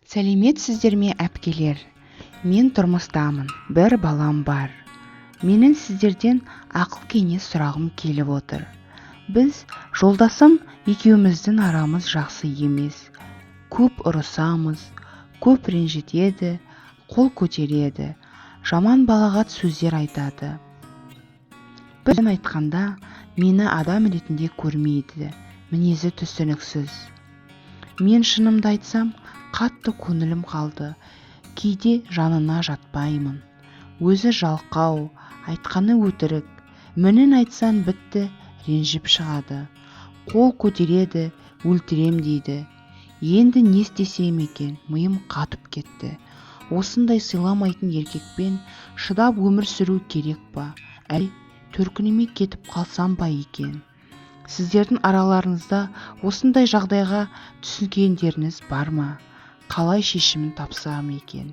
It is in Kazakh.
Сәлеметсіздер ме, әпкелер? Мен тұрмыстамын, бір балам бар. Менің сіздерден ақыл кеңес сұрағым келіп отыр. Біз жолдасым екеуміздің арамыз жақсы емес. Көп ұрысамыз, көп ренжітеді, қол көтереді, жаман балағат сөздер айтады. Бір айтқанда, мені адам ретінде көрмейді, мінезі түсініксіз. Мен шынымды айтсам, қатты көңілім қалды. Кейде жанына жатпаймын. Өзі жалқау, айтқаны өтірік. Мінін айтсаң бітті, ренжіп шығады. Қол көтереді, өлтірем дейді. Енді не істесем екен, миым қатып кетті. Осындай сыйламайтын еркекпен шыдап өмір сүру керек па? Әлде төркініме кетіп қалсам ба екен? Сіздердің араларыңызда осындай жағдайға түскендеріңіз бар ма? Қалай шешімін тапсам екен?